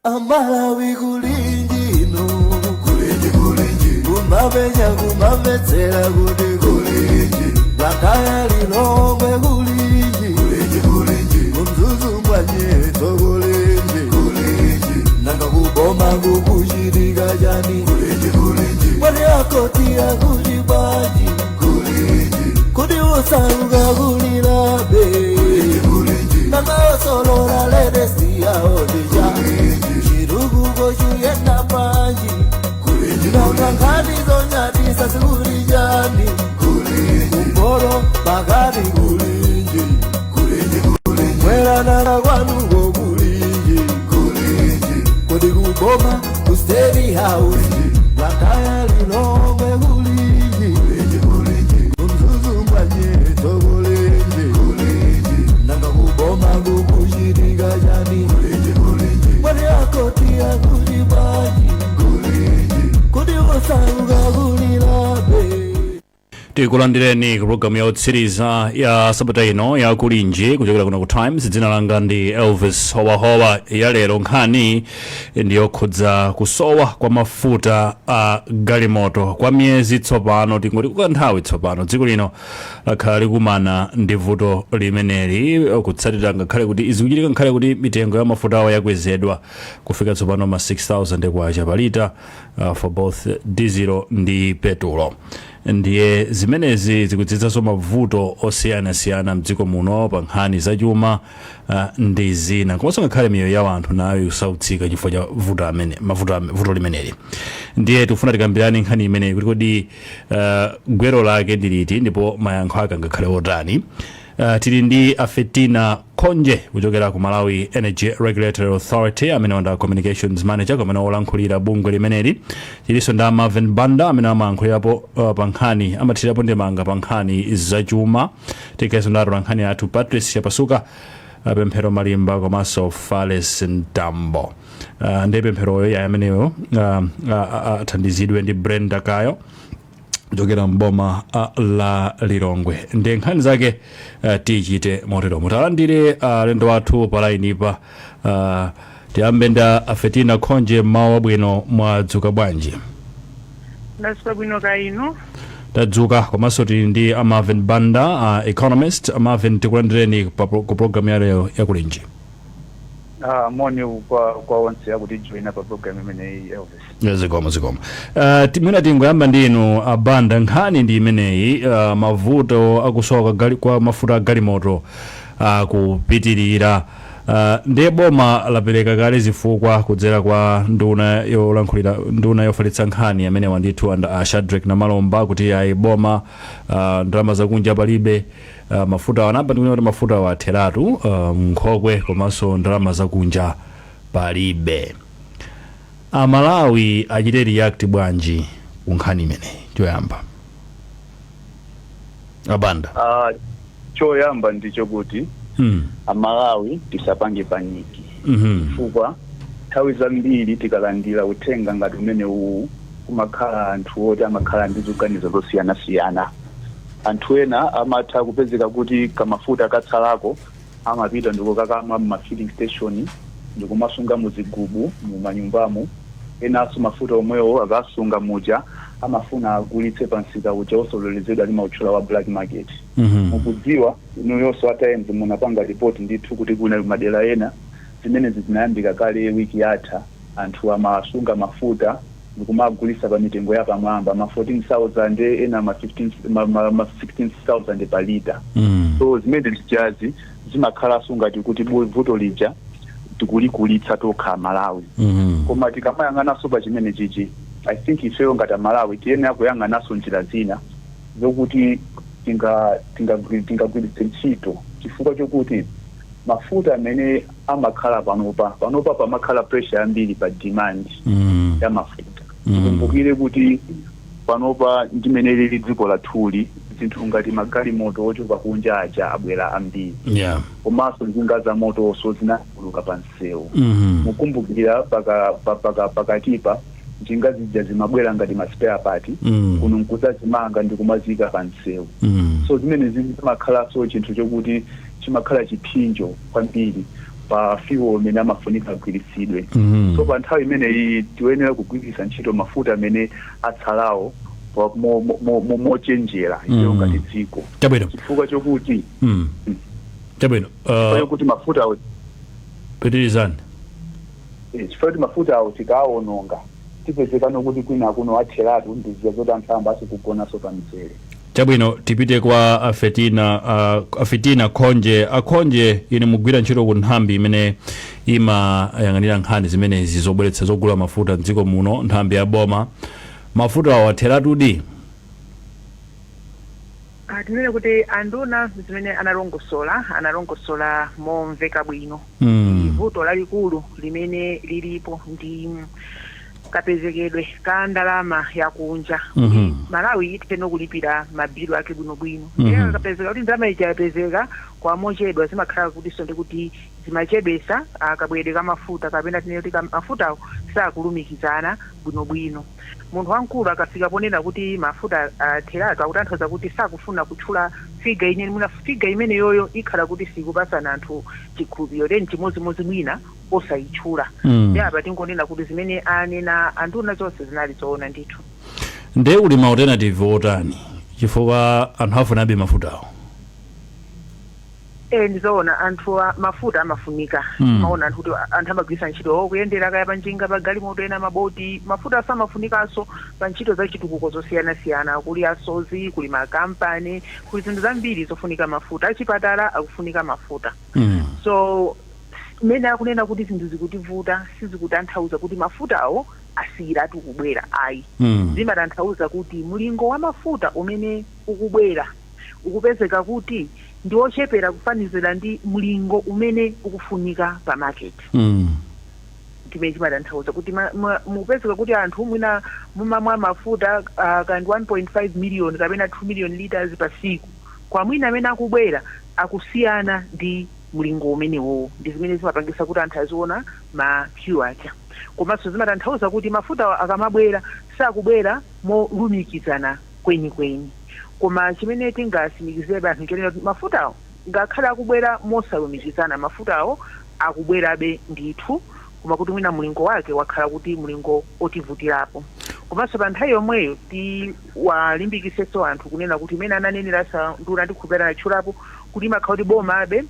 Amalawi, kulinji ino? Kulinji, kulinji, kumapenya kumamvetsera kuti kulinji? Blantyre, Lilongwe, kulinji? Kulinji, kulinji, kuMzuzu mwanyeto, kulinji? Kulinji, nanga kuboma kukuchitika chani? Kulinji, kulinji, mwati akoti akuti bwanji? Kulinji, kuti usauka kulilabe? Kulinji, nanga osolola latest yawo ndija chitukuko chuyenda panji? Nanga nkhani zonyadisa zikuli chani? Kumporo pakati, kulinji? Mweranana kwanuko, kulinji? Kodi kuboma, ku State House, Blantyre, Lilongwe, kulinji? KuMzuzu mwanyeto, kulinji? Nanga kuboma kukuchitika chani? Mwati akoti akuti bwanji? Kuti osauka kulilabe? Tikulandireni ku programu yotsiriza ya sabata ino ya Kulinji kuchokera kuno ku Times. Dzina langa ndi Elvis Howahowa. Ya lero nkhani ndiyokhudza kusowa kwa mafuta a galimoto. Kwa miyezi tsopano, tingoti kwa nthawi tsopano, dziko lino lakhala likumana ndi vuto limeneli, kutsatira ngakhale kuti izi kuchitika ngakhale kuti mitengo ya mafutawo yakwezedwa kufika tsopano ma 6000 kwacha pa lita for both diesel ndi petulo. Ndiye zimenezi zikudzitsanso mavuto osiyanasiyana mdziko muno pa nkhani zachuma ndi zina, komanso ngakhale miyoyo ya anthu nayo ikusautsika chifukwa cha vuto amene mavuto vuto limeneli. Ndiye tikufuna tikambirane nkhani imeneyi kuti kodi gwero lake ndi liti ndipo mayankho ake angakhale otani. Tili ndi Afetina Khonje kuchokera ku Malawi Energy Regulatory Authority, amene wanda communications manager kamene olankhulira bungwe limeneli. Tilinso ndi Marvin Banda amene amayankhulirapo pa nkhani, amathirirapo ndemanga pa nkhani zachuma. Tikhalenso ndi atola nkhani athu Patrice Chapasuka, Pemphero Malimba komanso Fales Mtambo. Ndiye Pempheroyo ya ameneyo athandizidwe ndi Brenda Kayo kuchokera mboma la Lilongwe. Ndiye nkhani zake tichite motero. Mutalandire alendo athu pa lainipa. Tiyambe ndi Afetina Khonje. Mawu abwino, mwadzuka bwanji? Ndadzuka bwino, ka inu? Tadzuka. Komanso tili ndi a Marvin Banda, economist. Marvin, tikulandireni ku program ya lero yakulinji. Ah, moni kwa onse akutijoina pa program imeneyi, Elvis. Zikomo, zikomo. Mwina tingoyamba ndi inu Abanda. Nkhani ndi imeneyi, mavuto akusowa kwa mafuta a galimoto kupitirira. Ndiye boma lapereka kale zifukwa kudzera kwa nduna yolankhulira, nduna yofalitsa nkhani amene wandithu Shadrick Namalomba, kuti ayi, boma ndalama zakunja palibe, mafuta anamba ndikunena kuti mafuta watheratu mnkhokwe komanso ndalama zakunja palibe. Amalawi achite react bwanji ku nkhani imeneyi choyamba, Abanda? Ah, choyamba ndicho kuti Amalawi tisapange panic, chifukwa nthawi zambiri tikalandira uthenga ngati umene uwu, kumakhala anthu oti amakhala ndi zoganizo zosiyanasiyana. Anthu ena amatha kupezeka kuti kamafuta katsalako amapita ndikukakamwa mma filling station ndikumasunga muzigubu mumanyumbamo. Enanso mafuta omwewo akasunga muja amafuna agulitse pa msika uja osololezedwa, timautchula wa black market. Mukudziwa inuyonso a Times munapanga report ndithu kuti kuna madera ena zimenezi zinayambika kale wiki yatha. Anthu amasunga mafuta ndikumagulisa pa mitengo ya pamwamba, ma 14,000, ena ma 15, ma 16,000 pa lita. So zimene zijazi zimakhalanso ngati kuti vuto lija tikulikulitsa tokha Malawi. Koma tikamayang'ananso pa chimene chichi, I think ifeyo ngati Amalawi tiyenera kuyang'ananso njira zina zokuti tingagwiritse ntchito, chifukwa chokuti mafuta amene amakhala panopa pamakhala pressure yambiri pa demand ya mafuta. Tikumbukire kuti panopa ndimene lili dziko lathuli, zinthu ngati magalimoto ochoka kunja aja abwera ambiri, komanso njinga za motoso zinatuluka pa msewu. Mukumbukira pakatipa njinga zija zimabwera ngati ma spare part kuno nkuzazimanga ndikumazika pa msewu. So zimene zimakhalanso chinthu chokuti chimakhala chipsinjo kwambiri. Pa fuel umene amafunika agwiritsidwe. So pa nthawi imeneyi tiyenera kugwiritsa ntchito mafuta amene atsalawo mochenjera ifeyo ngati dziko, chifukwa chokuti Chabwino. Chifukwa chokuti mafuta awo Pitirizani. Chifukwa kuti mafuta awo tikaawononga, tipezekano kuti kwina kuno atheratu, ndiziya zoti anthu amba asikugonanso pa mzere. Chabwino, tipite kwa Afetina, Afetina Khonje. Akhonje, ine mugwira ntchito ku nthambi imene imayang'anira nkhani zimenezi zobweretsa, zogula mafuta mdziko muno, nthambi ya boma. Mafuta awo atheratudi? Tinene kuti anduna zimene analongosola, analongosola momveka bwino. Vuto lalikulu limene lilipo ndi kapezekedwe ka ndalama yakunja, Malawi ithe nokulipira mabilu ake bwinobwino. Ndiye kapezeka kuti ndalama ija yapezeka kwa mochedwa, zimakhala kutinso ndi kuti zimachedwesa kabweredwe ka mafuta, kapena tinene kuti mafutawo sakulumikizana bwinobwino. Munthu wamkulu akafika ponena kuti mafuta atheratu, akutanthauza kuti sakufuna kutchula figure ine. Mwina figure imene yoyo ikhala kuti sikupasana anthu chikhulupiriro, then chimodzimodzi mwina osayitchula. Ndi apa tingonena kuti zimene anena anduna zonse zinali zoona ndithu. Ndiye kuli ma alternative otani, chifukwa anthu afunabe mafutawo? Ndizoona, anthu mafuta amafunika. Maona anthu kuti anthu amagwiritsa ntchito kuyendera, kaya panjinga, pa galimoto, ena maboti. Mafuta asamafunikanso pa ntchito za chitukuko zosiyanasiyana. Kuli asozi, kuli makampani, kuli zinthu zambiri zofunika mafuta. Achipatala akufunika mafuta. So mmene akunena kuti zinthu zikutivuta, sizikutanthauza kuti mafutawo asiyiratu kubwera, ayi. Zimatanthauza kuti mulingo wa mafuta umene ukubwera ukupezeka kuti ndi wochepera kufanizira ndi mlingo umene ukufunika pa market. Chimene chimatanthauza kuti mukupezeka kuti anthu mwina mumamwa mafuta kandi 1.5 million kapena 2 million liters pa siku, kwa mwina amene akubwera akusiyana ndi mlingo umenewo. Ndi zimene zimapangisa kuti anthu aziona ma queue aja. Komanso zimatanthauza kuti mafuta akamabwera, sakubwera molumikizana kwenikweni. Koma chimene tingatsimikizire anthu chonena kuti mafutawo ngakhale akubwera mosalumikizana, mafutawo akubwerabe ndithu, koma kuti mwina mlingo wake wakhala kuti mlingo otivutirapo. Komanso pa nthawi yomweyo tiwalimbikisenso anthu kunena kuti imene ananenera nduna, ndikhulupirira natchulapo kuti imakhala kuti boma abe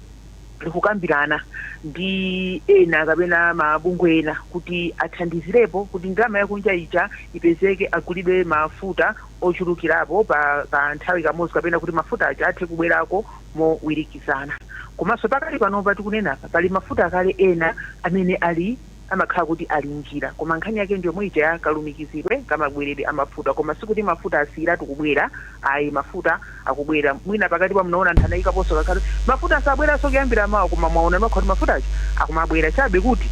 likukambirana ndi ena kapena mabungwe ena kuti athandizirepo kuti ndalama yakunja ija ipezeke, agulidwe mafuta ochulukirapo pa nthawi kamodzi, kapena kuti mafuta aja athe kubwerako mowirikizana. Komanso pakali panopa tikunenapa, pali mafuta akale ena amene ali amakhala kuti ali njira, koma nkhani yake ndiyo ija ya kalumikizidwe kamabweredwe amafuta. Koma sikuti mafuta asiyiratu kubwera, ayi. Mafuta akubwera. Mwina pakati pa munaona anthu anayikaponso kakhale mafuta asabweranso kuyambira mawa, koma mwaona makhala kuti mafuta aja akumabwera, chabe kuti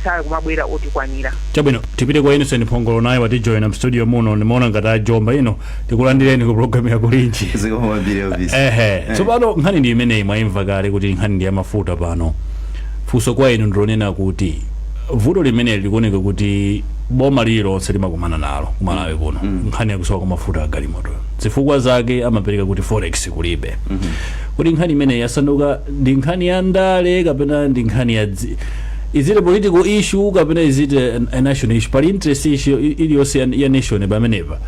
sakumabwera otikwanira. Chabwino, tipite kwa Innocent Phongolo, naye watijoyina mstudio muno. Ndimaona ngati ajomba ino. Tikulandireni ku program ya Kulinji. Zikomo kwambiri, Elvis. Ehe, tsopano nkhani ndi imeneyi, mwayimva kale kuti nkhani ndi yamafuta pano. Funso kwa inu ndilonena kuti vuto limeneli likuoneka kuti boma lililonse limakumana nalo kumalawi kuno, nkhani yakusowa kwa mafuta a galimoto. Zifukwa zake amapereka kuti forex kulibe. Kuti nkhani imeneyi yasanduka ndi nkhani ya ndale kapena ndi nkhani ya is it a political issue kapena is it a national issue? Pali interest issue iliyonse ya nation pamenepa?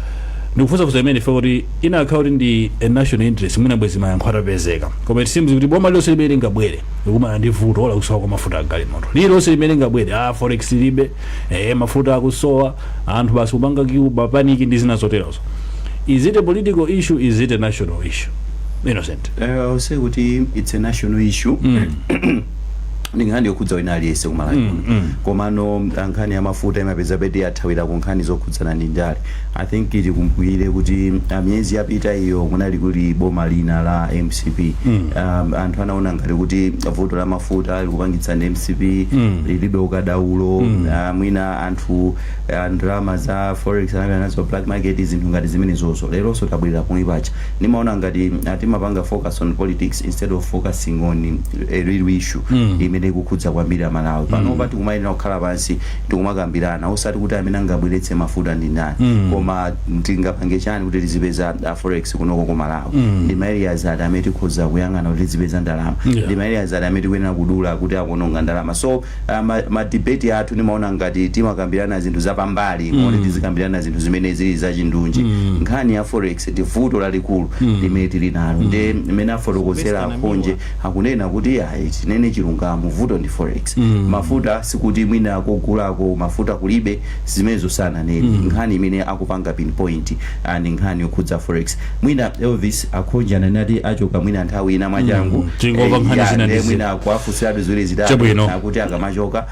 Ndikufunsafunsa imene ife kuti inakhala kuti ndi a national interest, mwina bwezi mayankho atapezeka. Koma it seems kuti boma lilonse limene lingabwere likumana ndi vuto la kusowa kwa mafuta a galimoto. Lililonse limene lingabwere, forex libe, mafuta akusowa, anthu basi kupanga queue, panic ndi zina zoterozo. Is it a political issue? Is it a national issue, Innocent? I would say kuti it's a national issue. Ndi nkhani yokhudza wina aliyense kumalawi kuno. Komano nkhani ya mafuta imapeza peti yathawira ku nkhani zokhudzana ndi ndale. I think tikumbukire kuti miyezi yapita iyo kunali kuli boma lina la MCP. Anthu anaona ngati kuti vuto la mafuta likupangitsa ndi MCP, lilibe ukadaulo. Mwina anthu ndalama za forex anapita nazo black market, zinthu ngati zimenezozo. Leronso tabwerera pomwe pacha. Ndimaona ngati timapanga focus on politics instead of focusing on a real issue imene imene ikukhudza kwambiri Amalawi. Panopa tikumayenera kukhala pansi, tikumakambirana, osati kuti amene angabweretse mafuta ndi ndani, koma tingapange chani kuti tizipeza forex kunoko ku Malawi, ndi ma areas ati amene tikhoza kuyang'ana kuti tizipeza ndalama, ndi ma areas ati amene tikuyenera kudula kuti akuononga ndalama. So ma debate athu nimaona ngati timakambirana zinthu zapambali, moti tizikambirana zinthu zimene zili zachindunji. Nkhani ya forex ndi vuto lalikulu limene tili nalo, ndi imene afotokozera akhonje, akunena kuti ayi, tinene chilungamo, vuto ndi forex. Mafuta sikuti mwina kugulako mafuta kulibe, zimenezo sananene. Nkhani imene akupanga pinpoint ndi nkhani yokhudza forex. Mwina Elvis, akhonje ananati achoka mwina nthawi ina mwachangu. Tingomva nkhani ya, zina ndiye ndi zina. mwina kuwafunsiratu ziwiri zitatu Chabwino. akuti akamachoka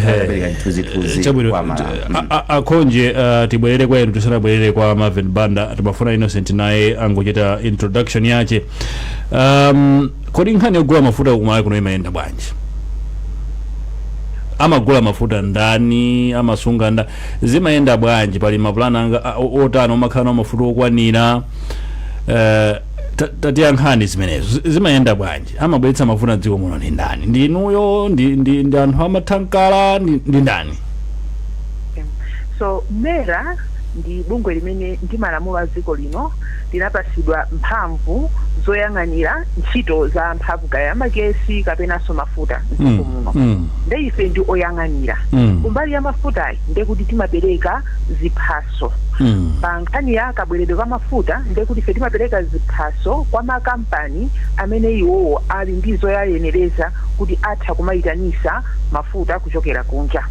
apereka chithunzithunzi Chabwino. kwa Malawi. Akhonje, tibwerere kwa inu tisanabwerere kwa Marvin Banda. Timafuna Innocent naye angochita introduction yache. Kodi nkhani yogula mafuta kumalawi kuno imayenda bwanji? Amagula mafuta ndani? Amasunga ndani? Zimayenda bwanji? Pali mapulani anga otani omakhala nawo mafuta okwanira? Tatiyankhani zimenezo. Zimayenda bwanji? Amabweretsa mafuta mdziko muno ndi ndani? Ndi inuyo? Ndi anthu amathankala? Ndi ndani? So MERA ndi bungwe limene ndi malamulo a dziko lino linapasidwa mphamvu zoyang'anira ntchito za mphamvu, kaya magesi kapenanso mafuta mdziko muno. Nde ife ndi oyang'anira kumbali ya mafutayi, ndekuti timapereka ziphaso. Pa nkhani ya kabweredwe ka mafuta, ndekuti ife timapereka ziphaso kwa makampani amene iwowo ali ndi zoyayenereza kuti atha kumayitanisa mafuta kuchokera kunja.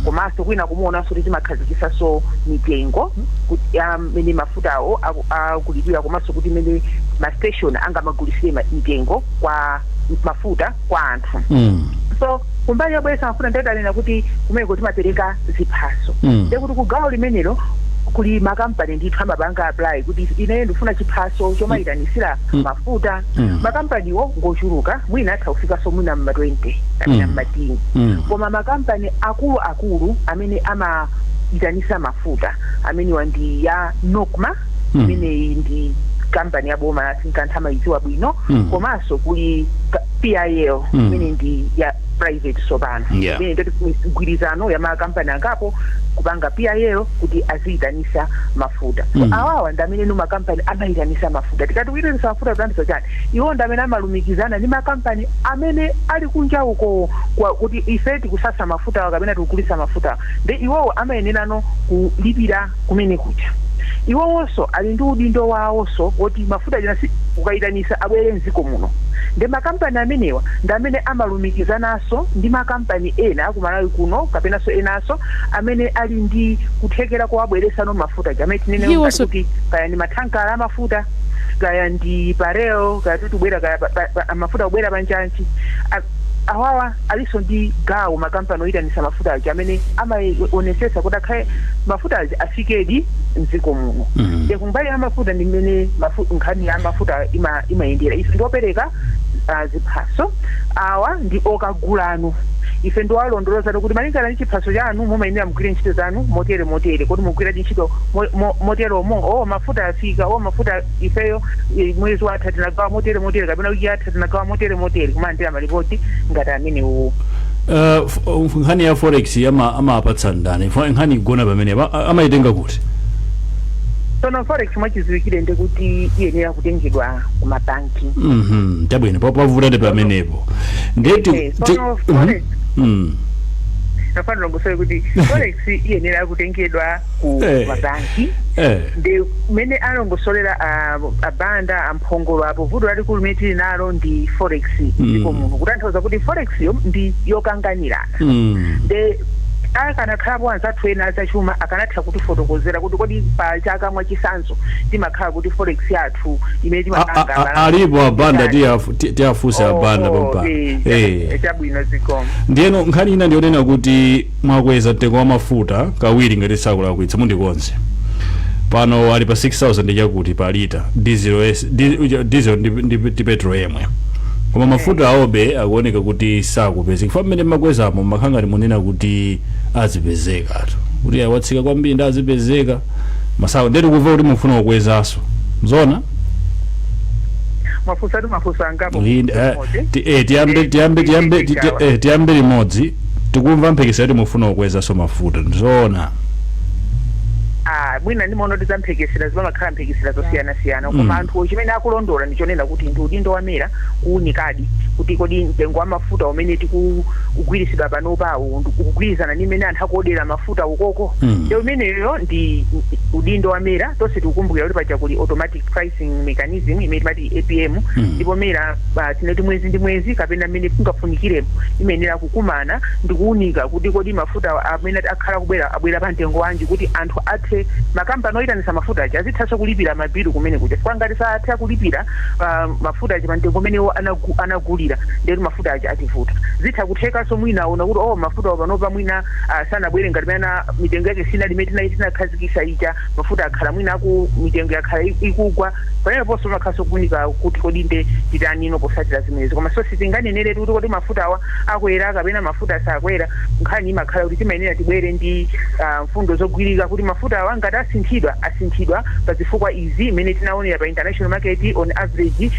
Komanso kwina kumuonanso kuti timakhazikisaso mitengo kuti amene mafutawo akulipira, komanso kuti mene ma station angamagulisire mitengo kwa mafuta kwa anthu. So kumbali yobweretsa mafuta, ndetanena kuti kumeneko timapereka ziphaso. Ndekuti ku gawo limenelo kuli makampani ndithu amapanga apply kuti ine ndifuna chiphaso chomayitanisira mafuta. Makampaniwo ngochuluka, mwina atha kufikanso mwina mma 20 kapena mma 10. Koma makampani akulu akulu amene amayitanisa mafuta amenewa ndi ya NOCMA, imeneyi ndi kampani ya boma, sinkanthu amayidziwa bwino. Komanso kuli PIL, imene ndi ya private sopano, imene ndoti mgwirizano ya makampani angapo kupanga PIL kuti aziyitanisa mafuta. So awawa ndi amene no makampani amayitanisa mafuta. Tikati kuyitanisa mafuta kutanthauza chani? Iwo ndi amene amalumikizana ndi makampani amene ali kunja uko kuti ife tikusasa mafuta kapena tikugulisa mafuta, ndi iwowo amayenerano kulipira kumene kuja. Iwowonso ali ndi udindo wawonso woti mafuta china si ukayitanisa abwere mdziko muno. Ndi makampani amenewa ndi amene amalumikizananso ndi makampani ena akumalawi kuno kapenanso enanso amene ali ndi kuthekera kowabweresano mafuta amene tinene He ngati kuti kaya ndi mathankala amafuta, kaya ndi pareo, kaya tutubwera, kaya mafuta kubwera panjanji. Awawa alinso ndi gawo, makampani oyitanisa mafuta aja amene amaonesesa kuti akhale mafuta aja afikedi mdziko muno. Ndi kumbali ya mafuta ndi mmene nkhani ya mafuta imayendera. Ife ndiopereka ziphaso, awa ndi okagulano. Ife ndiwalondolozano kuti malingana ndi chiphaso chanu mumayenera mugwire ntchito zanu motere motere, kuti mugwira ntchito moteromo. O, mafuta afika, o, mafuta ifeyo mwezi watha tinagawa motere motere, kapena wiki yatha tinagawa motere motere, kumalandira malipoti ngati amenewo. Nkhani ya forex amapatsa ndani? Nkhani igona pamene amayitenga kuti? Tsono forex mwachidziwikire ndi kuti iyenera kutengedwa kumabanki. Chabwino, pavuta ndi pamenepo ndeti. Tsono forex, nafanira ngosole kuti forex iyenera kutengedwa ku mabanki. Ndi mmene alongosolera abanda amphongolo apo, vuto lalikulu limene tili nalo ndi forex dziko muno, kutanthauza kuti forex yo ndi yokanganirana. Nde akanakhalapo anzathu ena azachuma akanatha kutifotokozera kuti kodi pa chaka mwachisanzo timakhala kuti forex yathu imene timapanga Alipo abanda, tiyafunse abanda pompano. Chabwino, zikomo. Ndiyeno nkhani ina ndiyonena kuti mwakweza mtengo wa mafuta kawiri, ngati sakulakwitsa mundikonze. Pano ali pa 6000 chakuti pa lita diesel, diesel ndi petrol yemwe, koma mafuta awobe akuoneka kuti sakupezeka. Fa mmene mmakwezamo makhala ngati munena kuti azipezekatu, kuti awatsika kwambiri ndi azipezeka masawa. Ndeti kumva kuti mufuna kukwezanso, zona? Mafunso atu, mafunso angapo. Tiyambe limodzi. Tikumva mphekesera kuti mufuna kukwezanso mafuta, ndizoona? Ah, mwina ndimaona kuti zamphekesera zimamakhala mphekesera zosiyanasiyana, koma anthu chimene akulondola ndichonena kuti ndi udindo wa MERA kuwunikadi kuti kodi mtengo wa mafuta umene tikugwirisidwa panopawu ukugwirizana ndi imene anthu akuodera mafuta ukoko. Ndi umeneyo ndi udindo wa MERA. Tonse tikukumbukira kuti paja kuli automatic pricing mechanism imene timati APM. Ndipo MERA tinati mwezi ndi mwezi kapena mmene kungafunikiremo imenera kukumana ndikuwunika kuti kodi mafuta amene akhala kubwera abwera pa mtengo wanji, kuti anthu athe, makampani oyitanisa mafuta aja azithanso kulipira mabilu kumene kuja, chifukwa ngati satha kulipira mafuta aja pa mtengo umene anagulira, ndeti mafuta aja ativuta. Zitha kuthekanso mwina aona kuti, oh, mafuta panopa mwina sanabwere ngati mene mitengo yake sina limene tinakhazikisa ija, mafuta akhala mwina aku mitengo yakhala ikugwa. Pameneponso makhaso kuunika kuti kodi nde titanino posatira zimenezi. Koma so sitinganenere kuti kodi mafuta awa akwera kapena mafuta sakwera. Nkhani imakhala kuti timayenera tibwere ndi mfundo zogwirika kuti mafuta awa ngati asinthidwa, asinthidwa pa zifukwa izi, imene tinaonera pa international market on average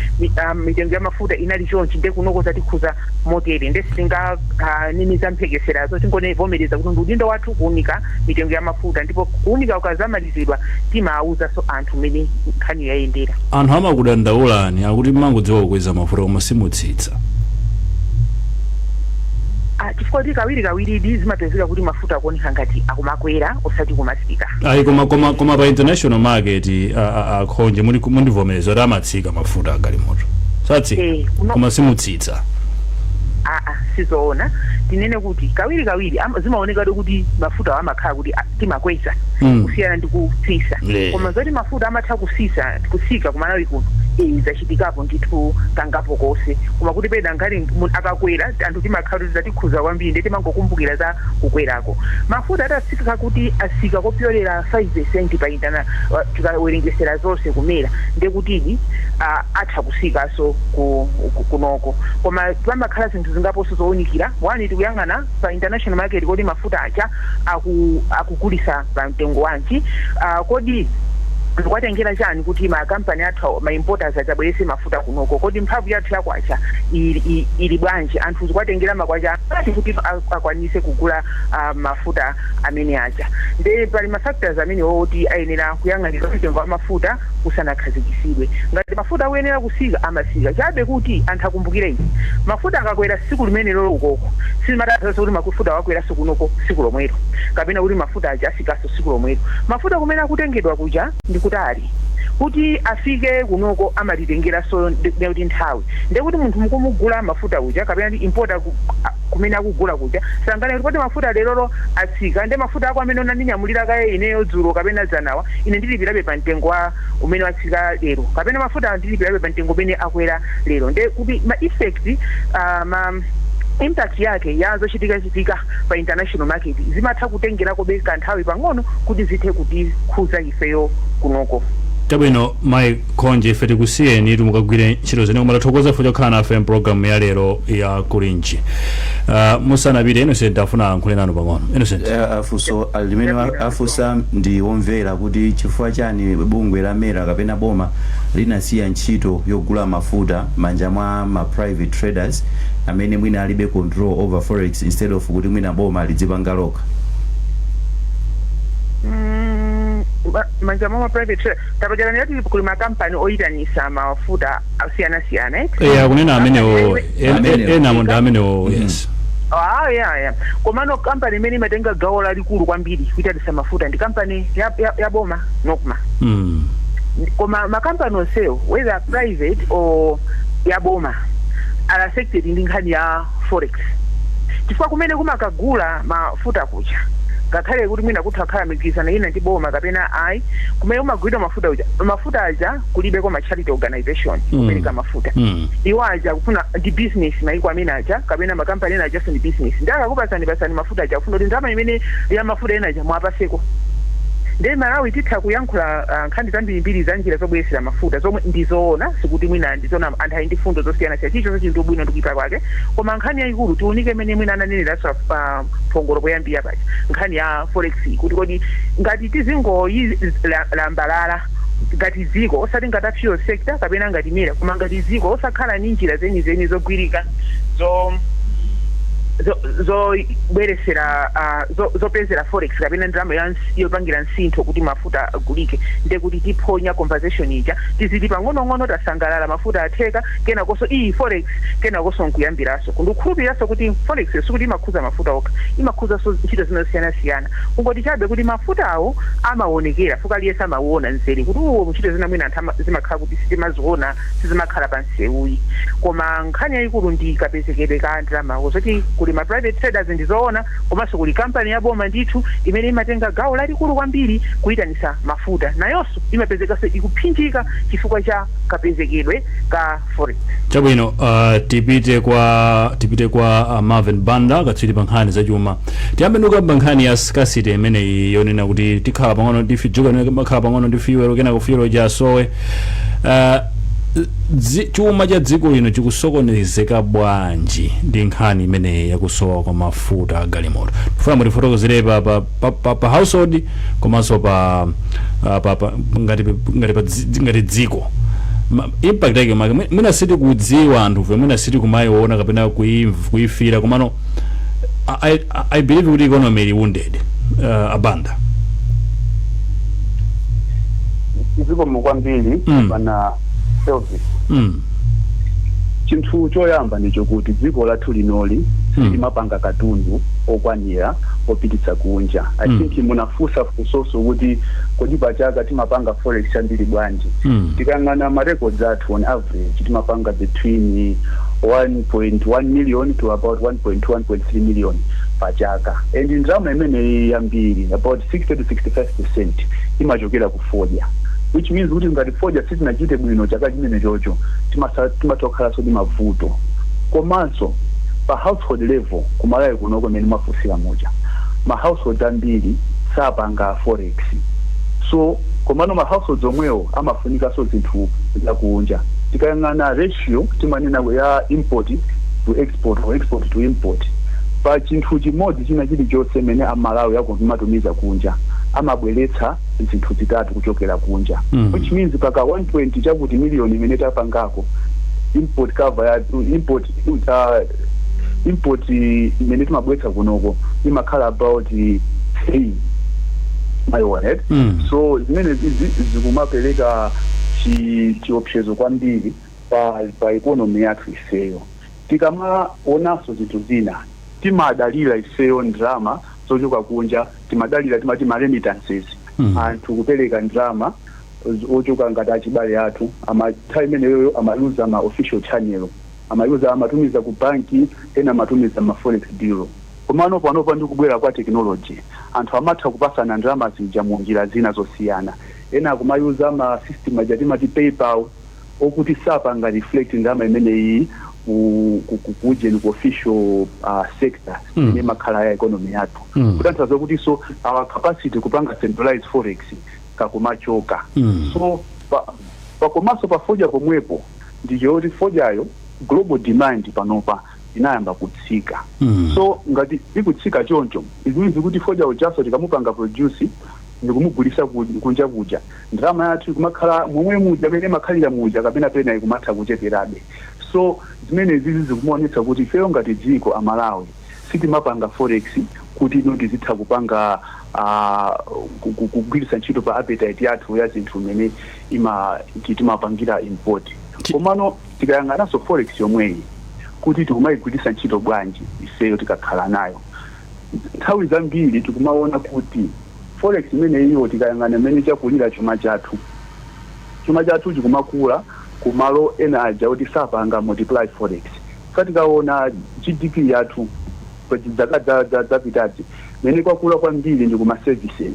mitengo ya mafuta inali chonchi, nde kunoko zatikhuza motere. Nde sitinganene za mphekeserazo, tingovomereza kuti ndi udindo wathu kuunika mitengo ya mafuta, ndipo kuunika ukazamalizidwa timawuzanso anthu mmene nkhani yayendera. Anthu amakudandaulani, akuti mmangodziwa kukweza mafuta koma simutsitsa. Ah, chifukwa kuti kawiri kawiridi zimapezeka kuti mafuta akuoneka ngati akumakwera osati kumatsika. Ayi, koma pa international market, akhonje, muli mundivomereza kuti amatsika mafuta agalimoto, satsika? Eh, Koma simutsitsa. Aa, sizoona. Tinene kuti kawiri kawiri zimaoneka kuti mafuta amakhala kuti timakweza kusiyana ndi kutsisa. Koma zoti mafuta amatha kusisa kusika kumalawi kuno, zachitikapo ndithu kangapo konse. Koma kuti pena ngati akakwera, anthu timakhala kuti zatikhuza kwambiri, ndiye timangokumbukira za kukwerako. Mafuta atatsika kuti asika kopyolera 5% pa internal, tikawerengesera zonse ku MERA, ndiye kutidi atha kusikanso kunoko. Koma pamakhala zinthu zingaponso zowunikira. One, tikuyang'ana pa international market, kodi mafuta aja akugulisa pa mtengo wanji? Kodi ndikuwatengera chani kuti makampani athu, ma importers adzabwerese mafuta kunoko? Kodi mphamvu yathu yakwacha ili bwanji? Anthu zikuwatengera makwacha ati kuti akwanise kugula mafuta amene aja? Nde pali ma factors amene woti ayenera kuyang'anira mtengo wa mafuta usanakhazikisidwe. Ngati mafuta akuyenera kusika, amasika. Chabe kuti anthu akumbukire izi, mafuta akakwera tsiku limene lolo ukoko, sizimatanthauza kuti mafuta akakweranso kunoko tsiku lomwelo, kapena kuti mafuta aja asikanso tsiku lomwelo. Mafuta kumene akutengedwa kuja ndi kutali, kuti afike kunoko amatitengeranso ndekuti nthawi. Ndekuti munthu mukumugula mafuta uja kapena kuti importer kumene akugula kuja sangane kuti kodi mafuta lerolo atsika, nde mafuta ako amene unandinyamulira kaye ineyo dzulo kapena dzanawa, ine ndilipirabe pa mtengo wa umene watsika lero, kapena mafuta ndilipirabe pa mtengo umene akwera lero. Nde kuti ma effect, ma impact yake ya zochitika chitika pa international market zimatha kutengerakobe kanthawi pang'ono kuti zithe kutikhuza ifeyo kunoko. Chabwino, mayi Khonje, ife tikusiyeni mukagwire ntchito zene, koma tathokoza ife chokhala nafe mpulogalamu ya lero ya Kulinji. Musanapite, Innocent afuna ayankhule nanu pang'ono. Innocent. Afunso limene afunsa ndi womvera kuti chifukwa chani bungwe la MERA kapena boma linasiya ntchito yogula mafuta manja mwa ma private traders amene mwina alibe control over forex, instead of kuti mwina boma lidzipanga lokha? Manja mwa ma private trader, tapachana yati kuli makampani oyitanisa mafuta asiyanasiyana, eh? Eh, akunena amenewo. Amenewo. Ena ndi amenewo, yes. Ah, yeah. Komano kampani imene imatenga gawo lalikulu kwambiri kuyitanisa mafuta ndi kampani ya boma, NOCMA. Koma makampani onsewo, whether private or ya boma, are affected ndi nkhani ya forex, chifukwa kumene kumakagula mafuta kuja, ngakhale kuti mwina kutha kukhala migwirizano ina ndi boma kapena ayi, kumene kumagulidwa mafuta kuja, mafuta aja kulibeko ma charity organization kupereka mafuta. Iwo aja kufuna ndi business. Maiko amene aja kapena makampani ena ajaso ndi business, ndi akakupasani pasani mafuta aja akufuna kuti ndalama imene ya mafuta ena aja mwapaseko. Ndiye Malawi titha kuyankhula nkhani zambirimbiri za njira zobweresera mafuta zomwe ndizoona, sikuti mwina ndizoona, anthu ali ndi fundo zosiyanasiyana, chilichonse chili ndi ubwino ndi kuipa kwake. Koma nkhani yayikulu tiunike imene mwina ananeneranso phongolo poyambira paja, nkhani ya forex, kuti kodi ngati tizingoyilambalala Ngati dziko, osati ngati a fuel sector kapena ngati MERA, koma ngati dziko, osakhala ni njira zenizeni zogwirika zobweresera zopezera forex kapena ndalama yopangira msintho kuti mafuta agulike, nde kuti tiphonya conversation ija. Tiziti pang'onong'ono tasangalala, mafuta atheka, kenakonso iyi forex, kenakonso nkuyambiraso. Ndikukhulupiriranso kuti forex sikuti imakhuza mafuta okha, imakhuzanso ntchito zinosiyanasiyana. Kungoti chabe kuti mafuta awo amaonekera, fuka aliyense amauona nzere kuti uwo. Ntchito zina mwina anthu zimakhala kuti sitimaziona, sizimakhala pa nsewuyi. Koma nkhani yayikulu ndi kapezekedwe ka ndalamawo. Zoti kuli ma private traders ndizoona, komanso kuli kampani ya boma ndithu imene imatenga gawo lalikulu kwambiri kuyitanisa mafuta, nayonso imapezekanso ikuphinjika chifukwa cha kapezekedwe ka forex. Chabwino, tipite kwa Marvin Banda, katswiri pa nkhani zachuma. Tiyambe ndikuyamba nkhani ya scarcity imeneyi yonena kuti tikhala pang'ono ndi dziko makhala pang'ono ndi fuel, kenako fuel jasowe. Chuma cha dziko lino chikusokonezeka bwanji ndi nkhani imeneyi yakusowa kwa mafuta a galimoto? Tifuna mutifotokozere pa household komanso pa ngati dziko. Impact yake make mwina sitikudziwa anthufe, mwina sitikumayiona kapena kuyifira, komano I believe kuti economy ili wounded. Abanda. Zikomo kwambiri, bwana Elvis. Chinthu choyamba ndichokuti dziko lathu linoli silimapanga katundu okwanira opititsa kunja. I think munafunsa funsoso kuti kodi pachaka timapanga forex ambiri bwanji? Tikang'ana ma records athu, on average timapanga between 1.1 million to about 1.2, 1.3 million pachaka, and ndalama imeneyi yambiri, about 60 to 65%, imachokera ku fodya, which means kuti ngati fodya sitinachite bwino chaka chimene chocho, timatokhalanso ndi mavuto. Komanso pa household level kuMalawi kunoko, imene mwafunsira muja, ma households ambiri sapanga forex. So komano ma households omwewo amafunikanso zinthu zakunja. Tikayang'ana ratio timanena ya import to export or export to import, pa chinthu chimodzi china chilichonse imene aMalawi akumatumiza kunja, amabweretsa zinthu zitatu kuchokera kunja, which means paka 1 chakuti miliyoni imene tapangako, import cover ya import imene timabweretsa kunoko imakhala about 3, mayiona? So zimene zizi zikumapereka chiopsezo kwambiri pa economy yathu ifeyo. Tikamaonanso zinthu zina, timadalira ifeyo ndalama zochoka kunja, timadalira timati ma remittances, anthu kupereka ndalama ochoka ngati achibale athu. Ama nthawi imeneyoyo amayuza ma official channel, amayuza, amatumiza ku banki, ena amatumiza ma forex bureau. Komano panopa ndi kubwera kwa technology, anthu amatha kupasana ndalama zija mu njira zina zosiyana. Ena akumayuza ma system aja timati PayPal, okuti sapanga reflect ndalama imeneyi kujeni ku official sector imene imakhala ya economy yathu, kutanthauza kuti so our capacity kupanga centralized forex kakumachoka. So pakomanso pa fodya pomwepo, ndichoti fodyayo global demand panopa inayamba kutsika. So ngati ikutsika choncho, it means kuti fodya ujaso tikamupanga produce ndikumugulisa kunja kuja, ndalama yathu ikumakhala momwe muja pene imakhalira muja kapena pena ikumatha kucheperabe. So zimene zizi zikumaonetsa kuti ifeyo ngati dziko aMalawi sitimapanga forex kuti ino tizitha kupanga kugwiritsa ntchito pa appetite yathu ya zinthu imene timapangira import. Komano tikayang'ananso forex yomweyi kuti tikumayigwiritsa ntchito bwanji ifeyo tikakhala nayo, nthawi zambiri tikumaona kuti forex imene iyo, tikayang'ana imene chakulira chuma chathu, chuma chathu chikumakula kumalo ena aja kuti sapanga multiply forex. Tikaona GDP yathu pa zaka zapitazi, mene kwakula kwambiri ndi kuma services.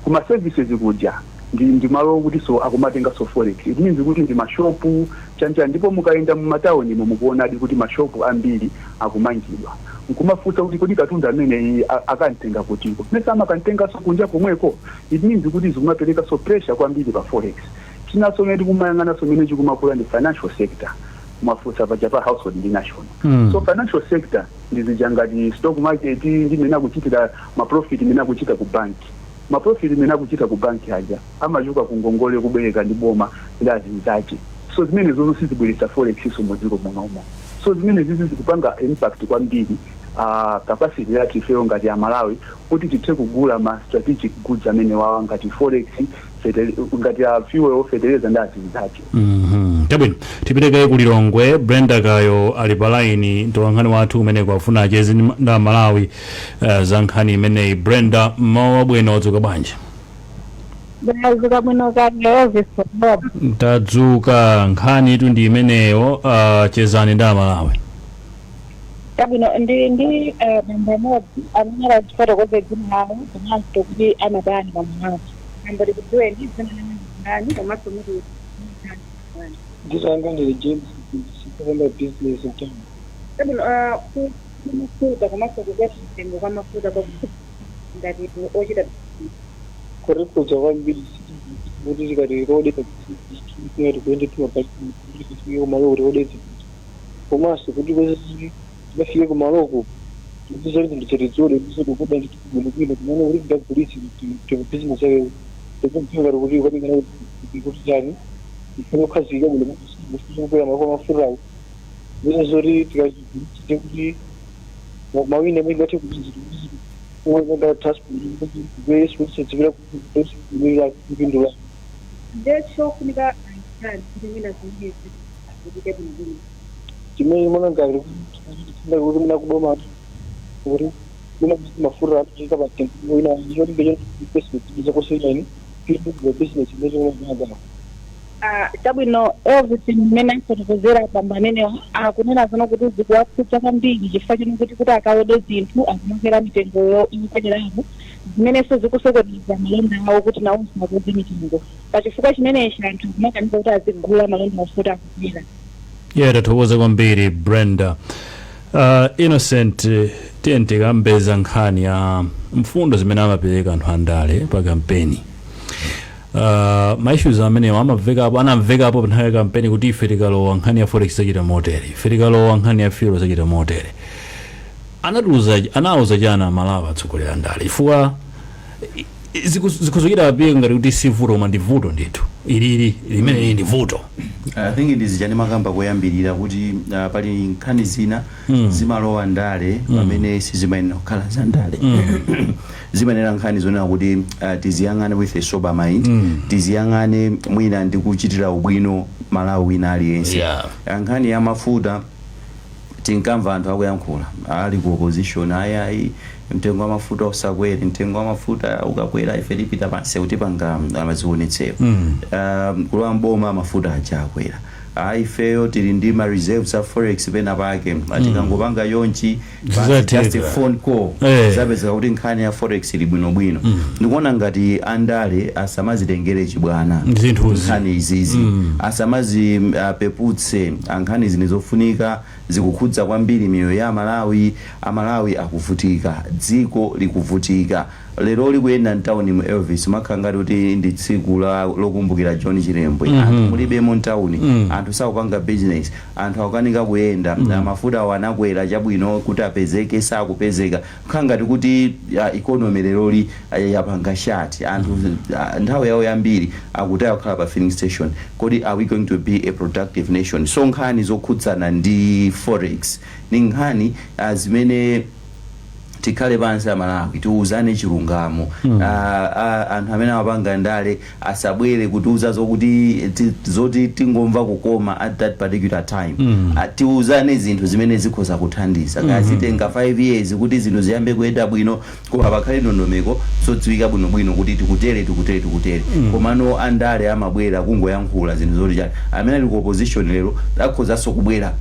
Kuma services kuja ndi malo okuti so akumatenganso forex. It means kuti ndi mashopu chanchani, ndipo mukayenda mumatawuni mukuonadi kuti mashopu ambiri akumangidwa. Nkumafunsa kuti kodi katundu amene akamtenga kutiko? Mesa amakamtenganso kunja komweko? It means kuti zikumaperekanso pressure kwambiri pa forex. Chinanso mene tikumayang'ananso mene chikumakula ndi financial sector. Mwafunsa paja pa household ndi national. So financial sector ndizija ngati stock market, ndi mene akuchitira ma profit, mene akuchita ku banki. Ma profit imene akuchita ku banki aja amachoka ku ngongole kubwereka ndi boma ndi azinzache. So zimene zozo sizibweretsa forex so mudziko munomo. So zimene zizi zikupanga impact kwambiri capacity yathu ifeyo ngati Amalawi kuti tithe kugula ma strategic goods amene wawa ngati forex, ngati a fuel, fertilizer ndi azinzache. Chabwino, tipiteke ku Lilongwe. Brenda Kayo ali pa line, mtolankhani wathu kumeneko, afuna acheze ndi Amalawi za nkhani imeneyi. Brenda, mmawa wabwino, wadzuka bwanji? Ndadzuka bwino kale, Elvis Bob. Tadzuka. Nkhani itu ndi imeneyo, chezani ndi Amalawi. Chabwino, ndi bambo amodzi amene azifotokoze dzina lawo komanso kuti amatani pamalawi. Bambo, tikudziweni, dzina lanu ndani komanso muti? Dzina langa ndili James, kupanga business mtown. Chabwino, mafuta komanso kukwera mtengo kwa mafuta kwa ngati ochita Kurikhudza kwambiri, kuti tikati tiode tikuyende tifike kumalo kuti tiode zinthu, komanso kuti kwezi tikafike kumaloko tikupeza kuti zinthu tidziode ndiso tikuda bwinobwino kumene kuti tingagulitse business yake tikupinga kuti ukapingana kuti chani ifune kukhazikika bwino kukwera mako mafutawo zine zoti tikazigulitse kuti mawina amene ngathe kuti transport kupindula. Ndechofunika kuti mwina zimenezi zikuchite bwinobwino. Chimene mona ngati kuti muna kuboma kuti muna kuti mafuta atuchita pa mtengo ina cholinga cha zakosenani pindu business imene mwana. Ah, chabwino Elvis, mmene afotokozera bambo amenewa akunena zino kuti zikuwakhudza kwambiri chifukwa chino kuti akaode zinthu akumakwera mitengoyo ikwererapo, zimenenso zikusokoneza malonda awo kuti nawonso akweze mitengo. Pachifukwa chimenechi anthu akumakanika kuti azigula malonda mafuta akukwera. Yeah, tathokoza kwambiri, Brenda. Innocent, tiye tikambeza nkhani ya mfundo zimene amapereka anthu andale pa kampeni. Ma issues amenewa amamvekapo, anamvekapo pa nthawi ya kampeni kuti ife tikalowa, nkhani ya forex zachita motere, ife tikalowa, nkhani ya fuel zachita motere. Anatiuza, anawuza chana Malawi atsogoleri andale? Chifukwa zikuzochita appear ngati kuti si vuto, koma ndi vuto ndithu ilili limene lili ndi vuto. I think ndi makamba koyambirira kuti pali nkhani zina zimalowa ndale pamene sizimayenera kukhala za ndale. Zimayenera nkhani zonena kuti tiziyang'ane with a sober mind, tiziyang'ane mwina ndi kuchitira ubwino Malawi wina aliyense. Nkhani ya mafuta tinkamva anthu akuyankhula ali ku opposition, ayayi, mtengo wa mafuta usakwere, mtengo wa mafuta ukakwera ife tipita pansi kutipanga amazionetsero. Kulowa mboma mafuta aja akwera. Ah, ifeyo tili ndi ma reserves a forex pena pake, tikangopanga yonchi basi, Zizatheka. just a phone call, zapezeka kuti nkhani ya forex ili bwinobwino. Ndikuona ngati andale asamazitengere chibwana zinthuzi. Nkhani izizi asamazipeputse. Nkhani zine zofunika, zikukhudza kwambiri miyoyo ya Amalawi. Amalawi akuvutika, dziko likuvutika. Lero likuyenda mtawuni mu, Elvis, makhala ngati kuti ndi tsiku lokumbukira John Chilembwe. Anthu mulibemo mtawuni, anthu sakupanga business, anthu akukanika kuyenda. Mafuta awo anakwera, chabwino kuti apezeke, sakupezeka. Kukhala ngati kuti economy leroli yapanga shut. Anthu nthawi yawo yambiri akutaya kukhala pa filling station. Kodi are we going to be a productive nation? So nkhani zokhudzana ndi forex ni nkhani zimene tikhale pansi Amalawi, tiuzane chilungamo. Anthu amene amapanga ndale asabwere kutiuza zokuti zoti tingomva kukoma at that particular time. Tiuzane zinthu zimene zikhoza kuthandiza. Kaya zitenga 5 years kuti zinthu ziyambe kuyenda bwino, koma pakhale ndondomeko zodziwika bwinobwino kuti tikutere, tikutere, tikutere. Komano andale amabwera kungoyankhula zinthu zoti chani. Amene ali ku opposition lero akhozanso kubwera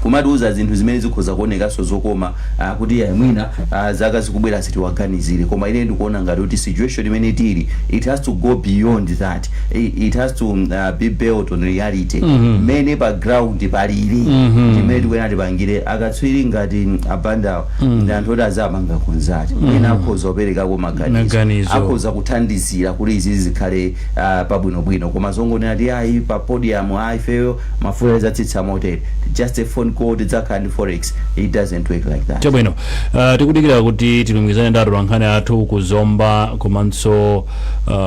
kumatiuza zinthu zimene zikhoza kuonekanso zokoma, kuti ya mwina zaka zikubwera sitiwaganizire. Koma ine ndikuona ngati kuti situation imene tili, it has to go beyond that. It has to be built on reality, mmene pa ground palili, chimene tikuyenera tipangire. Akatswiri ngati abandawo ndi anthu oti azapanga consult, mwina akhoza kuperekako maganizo, Maganizo. Akhoza kuthandizira kuti izi zikhale pabwinobwino. Koma zongonena ti ayi, pa podium, ayi, ifeyo mafuta izatsitsa motere, just a phone. Phone call, tidzakhala ndi forex. It doesn't work like that. Chabwino, tikudikira kuti tilumikizane ndi atolankhani athu kuzomba komanso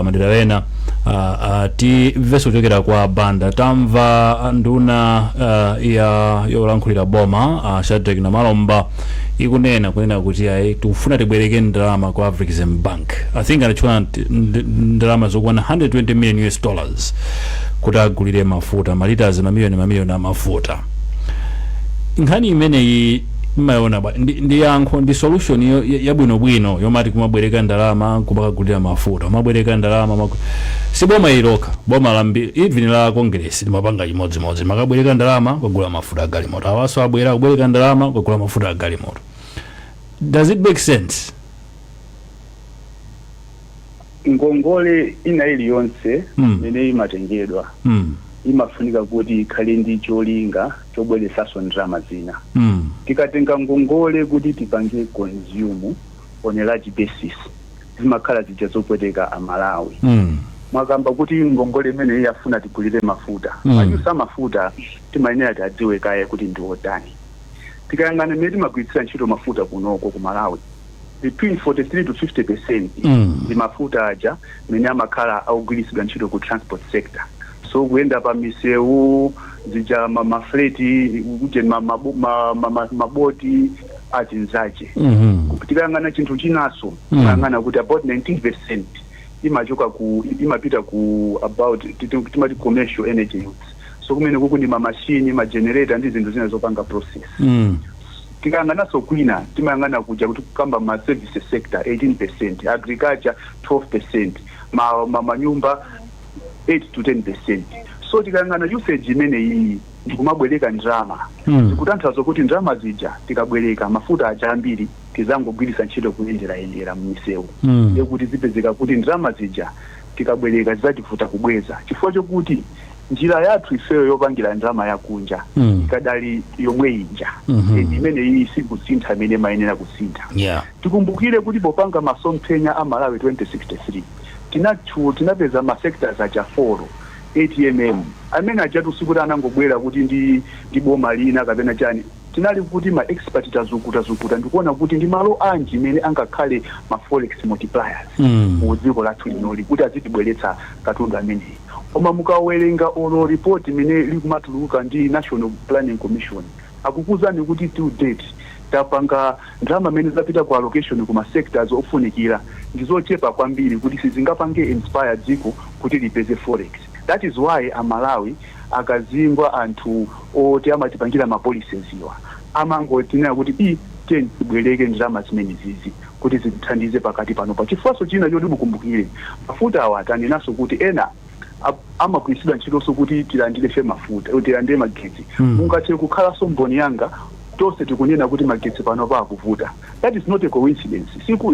madera ena. Timvenso kuchokera kwa Banda. Tamva nduna ya yolankhulira boma, Shadrick Namalomba, ikunena kunena kuti ayi, tikufuna tibwereke ndalama kwa Afrexim Bank. I think anachula ndalama zokwana 120 million US dollars kuti agulire mafuta, malita mamiliyoni mamiliyoni amafuta. Nkhani imeneyi imaona ndi yankho, ndi solution yabwinobwino yomati kumabwereka ndalama kumakagulira mafuta, kumabwereka ndalama si boma ilokha, boma lambi, even la Congress limapanga chimodzimodzi, makabwereka ndalama kugula mafuta agalimoto. Awaso abwera kubwereka ndalama kugula mafuta agalimoto. Does it make sense? Ngongole ina iliyonse imene imatengedwa imafunika kuti ikhale ndi cholinga chobweretsanso ndalama zina. Tikatenga ngongole kuti tipange consume on a large basis, zimakhala zija zopweteka Amalawi. Mwakamba kuti ngongole imene yafuna tigulire mafuta. Ma use a mafuta timayenera tiadziwe kaye kuti ndi otani. Tikayang'ana imene timagwiritsira ntchito mafuta kunoko ku Malawi, between 43 to 50% ndi mafuta aja mene amakhala akugwiritsidwa ntchito ku transport sector, so kuyenda pa misewu zija, mafleti kuje, maboti azinzache. Tikayang'ana chinthu chinaso, timayang'ana kuti about 19% imachoka ku, imapita ku about timati commercial energy use, so kumene kuku ndi mamashini, magenerator ndi zinthu zina zopanga process. Tikayang'ananso kwina, timayang'ana kuja kuti kukamba ma services sector 18%, agriculture 12%, manyumba 8 to 10%. So tikayang'ana usage imene iyi ndikumabwereka ndalama, zikutanthauza kuti ndalama zija tikabwereka mafuta aja ambiri tizangogwiritsa ntchito kuyenderayendera m'misewu. Ndekuti zipezeka kuti ndalama zija tikabwereka zidzativuta kubweza, chifukwa chokuti njira yathu ifeyo yopangira ndalama yakunja ikadali yomwe ija. Imene iyi sikusintha imene imayenera kusintha. Tikumbukire kuti popanga masomphenya a Malawi 2063 tinapeza ma sectors aja 4 ATMM amene ajatu, sikuti anangobwera kuti ndi boma lina kapena chani. Tinali kuti ma expert tazukuta zukuta ndikuona kuti ndi malo anji imene angakhale ma forex multipliers mu dziko lathu linoli kuti azitibweretsa katundu ameneyi. Koma mukawerenga olo report imene likumatuluka ndi National Planning Commission, akukuzani kuti to date tapanga ndalama amene zapita ku allocation ku ma sectors ofunikira ndizochepa kwambiri kuti sizingapange inspire dziko kuti lipeze forex. That is why Amalawi akazingwa anthu oti amatipangira ma policies iwa amangotinena kuti i tiye tibwereke ndalama zimene zizi kuti zitithandize pakati panopa. Chifukwaso china choti mukumbukire, mafuta awa tanenaso kuti ena amagwiritsidwa ntchitonso kuti tilandire fe mafuta, tilandire magetsi. Mungathe kukhalanso mboni yanga, tonse tikunena kuti magetsi panopa akuvuta. That is not a coincidence.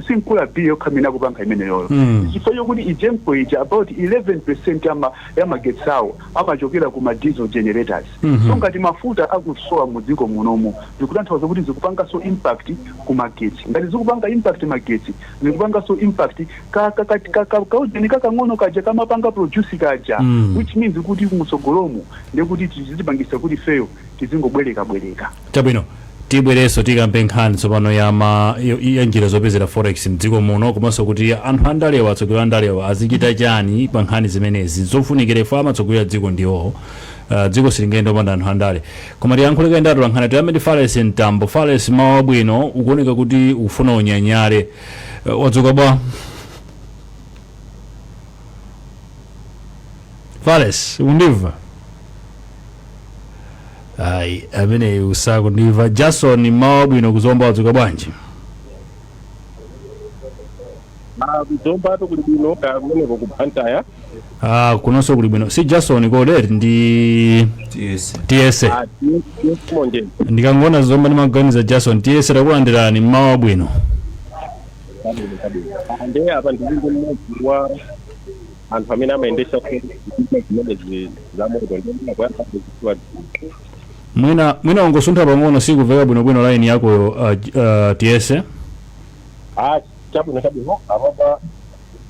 Sinkula bill yokha imene akupanga imeneyoyo, chifukwa chokuti EGENCO ija about 11% ya magetsi awo amachokera ku ma diesel generators. So ngati mafuta akusowa mu dziko munomu, zikutanthauza kuti zikupanganso impact ku magetsi. Ngati zikupanga impact magetsi, zikupanganso impact kaujeni kakang'ono kaja kamapanga produce kaja, which means kuti mutsogolomu ndekuti tizitipangisa kuti feyo tizingobwereka bwereka. Chabwino, tibwerenso tikambe nkhani tsopano ya njira zopezera forex mdziko muno, komanso kuti anthu andalewa, atsogoleri andalewa azichita chani pa nkhani zimenezi zofunikira ifo amatsogolera dziko ndiwowo. Dziko silingayende opanda anthu andale. Koma tiyankhule kaye ndatu lankhani. Tiyambe ndi Fales Mtambo. Fales, mawu abwino. Ukuoneka kuti ufuna unyanyale. Wadzuka bwa, Fales? Undimva? Ayi, ameneyi usakundimva. Jason, mawu abwino kuzomba. Wadzuka bwanji? Kuzombatu kuli bwino, kaya kumeneko ku Blantyre? Ah, kunonso kuli bwino. Si Jason koderi, ndi Yes. Tiyese. Ah, Tiyemonje. Ndikangona Zomba ndimaganiza Jason. Tiyese, takulandirani, mmawa abwino. Nde apa ndili mmodzi wa anthu amene amayendesa zimenezi za moto, ndi kuyamba kuziwa. Mwina ungosuntha pang'ono, sikuveka bwinobwino line yakoyo, Tiyese. Ah, chabwino, chabwino. Apapa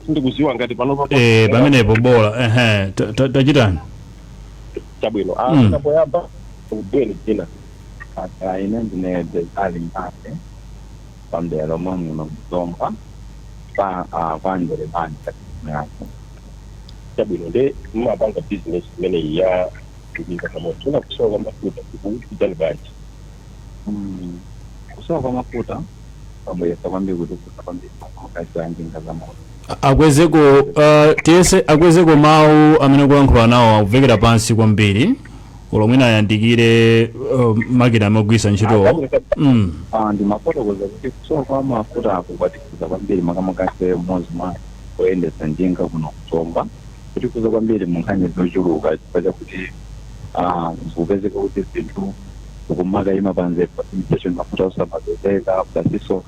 sindikuziwa ngati panopa. Eh, pamenepo bola. Ehe, tachitani. Chabwino. Ah, poyamba kubwere dzina. Ine ndine Desali Mpande pamdera lomwe muno kuZomba pa kwa Ndelebani yako. Chabwino, nde mumapanga business imeneyi ya njinga za moto. Tuna kusowa kwa mafuta kukujani bwanji? Kusowa kwa mafuta pamuyesa kwambiri kuti kusa kwambiri makazi a njinga za moto. Akwezeko, tiyese akwezeko mawu amene kulankhula nawo akuvekera pansi kwambiri, olo mwina ayandikire makina amagwisa ntchitowo. Ndimafotokoza kuti kusowa kwa mafuta ako kwatikuza kwambiri makamaka mmodzi mwa oyendetsa njinga kuno kuZomba, kutikuza kwambiri mu nkhani zochuluka, chifukwa chakuti zikupezeka kuti zinthu zikumakayima panze pa station, mafuta osamapezeka. Plus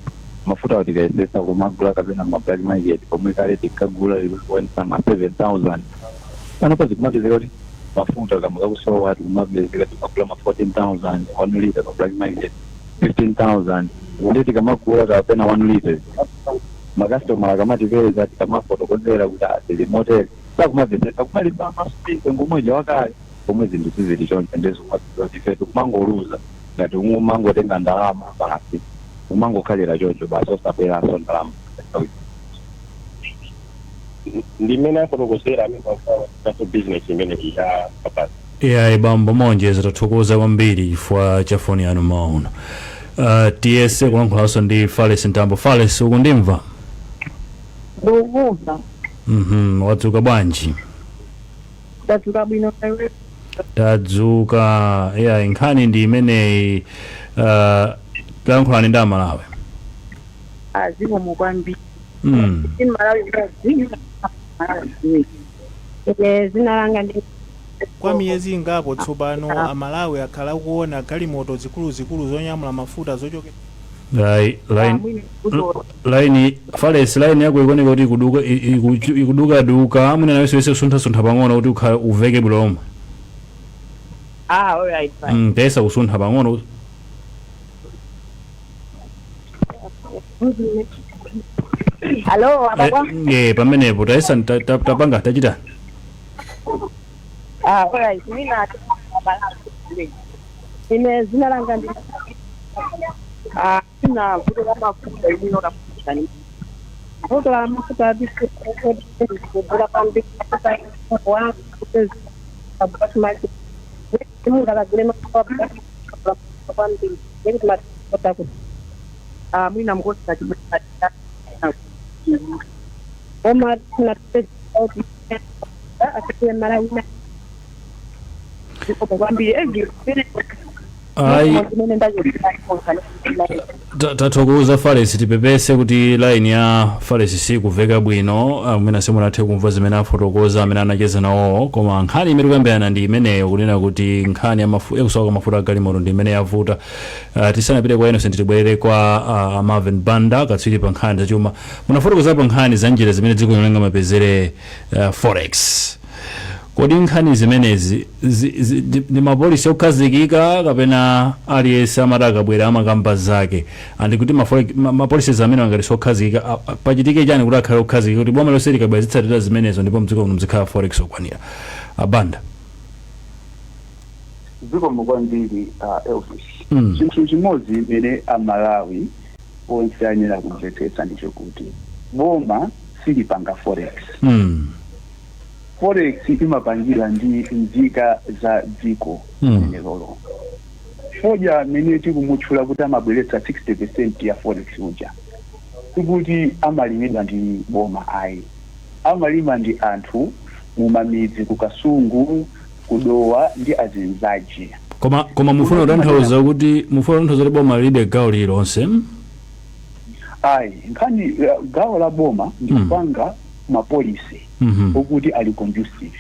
mafuta kuti tikayesesa kumagula kapena ma black market, pomwe kale tinkagula likuonesa ma 7000, panopa zikumapezeka kuti mafuta kama kakusowa tikumapezeka timagula ma 14,000 1 liter pa black market, 15,000. Kuti tikamagula kapena 1 liter, makastomera akamatipeza, tikamafotokozera kuti tili motere, sakumamvetsetsa, kumalimba masipika ngomweja wakale, pomwe zinthu sizili choncho. Ndizokumapeza kuti ife tikumangoluza ngati umangotenga ndalama basi, umangokhalira choncho basi, osabweranso ndalama. Ndimene afotokozera amene amapanga business imeneyi ya kabaza. Iyayi bambo, monjeza, tathokoza kwambiri chifukwa cha foni yanu mauna. Tiyese kulankhulaso ndi Fales Ntambo. Fales, ukundimva? Ndikukumva. Wadzuka bwanji? Ndadzuka bwino, iwe? Tadzuka. Iyayi, nkhani ndi imeneyi, talankhulani ndi Amalawi. Azikomo kwambiri. In Malawi mkazi Malawi, ine zina langa ndi Kwa miyezi ingapo tsopano, Amalawi akhala akuona galimoto zikuluzikulu zonyamula mafuta zochokera Ayi, line mwini kuto. Line, Fales, line yako ikuoneka kuti ikuduka, ikudukaduka. Mwina nawenso yese kusunthasuntha pang'ono kuti uveke bwino lomwe. Ah, all right, fine. Tayesa kusuntha pang'ono. Hello, ababa. Pamenepo tayesa, tapanga, tachita. Ah, all right. Mina ine zina langa ndi ina vuto la mafuta imino la mafuta, vuto la mafuta kudula kwambiri mafuta wa mungakagule mafuta kwambiri nekuti mafuta kuti mwina mukosa koma kuti asiye Malawi kwambiri every Ayi. Tathokoza Fales, tipepese kuti line ya Fales sikuveka bwino. Mwina simunathe kumva zimene afotokoza amene anacheza nawowo, koma nkhani imene tikuyambirana ndi imeneyo, kunena kuti nkhani yakusowa kwa mafuta agalimoto ndi imene yavuta. Tisanapite kwa Innocent, tibwerere kwa Marvin Banda, katswiri pa nkhani zachuma. Munafotokozapo nkhani za njira zimene dziko lino lingamapezere forex. Kodi nkhani zimenezi ndi ma policy okhazikika kapena aliyense amati akabwera amakamba zake? Andikuti ma policies amene angati sokhazikika, pachitike chani kuti akhale okhazikika, kuti boma lonse likabwera zitsatira zimenezo ndipo mdziko muno mzikhala forex okwanira? Abanda. Zikomo kwambiri, Elvis. Chinthu chimodzi imene Amalawi onse ayenera kumvetsetsa ndichokuti boma silipanga forex. Forex imapangira ndi nzika za dziko limenelo. Fodya amene tikumutchula kuti amabweretsa 60% ya forex uja, sikuti amalimidwa ndi boma ayi, amalima ndi anthu mumamidzi, ku Kasungu, kuDowa ndi azinzaji. Koma mufuna kutanthauza kuti boma lilibe gawo lililonse? Ayi, nkhani gawo la boma ndi kupanga ma policy okuti ali conducive.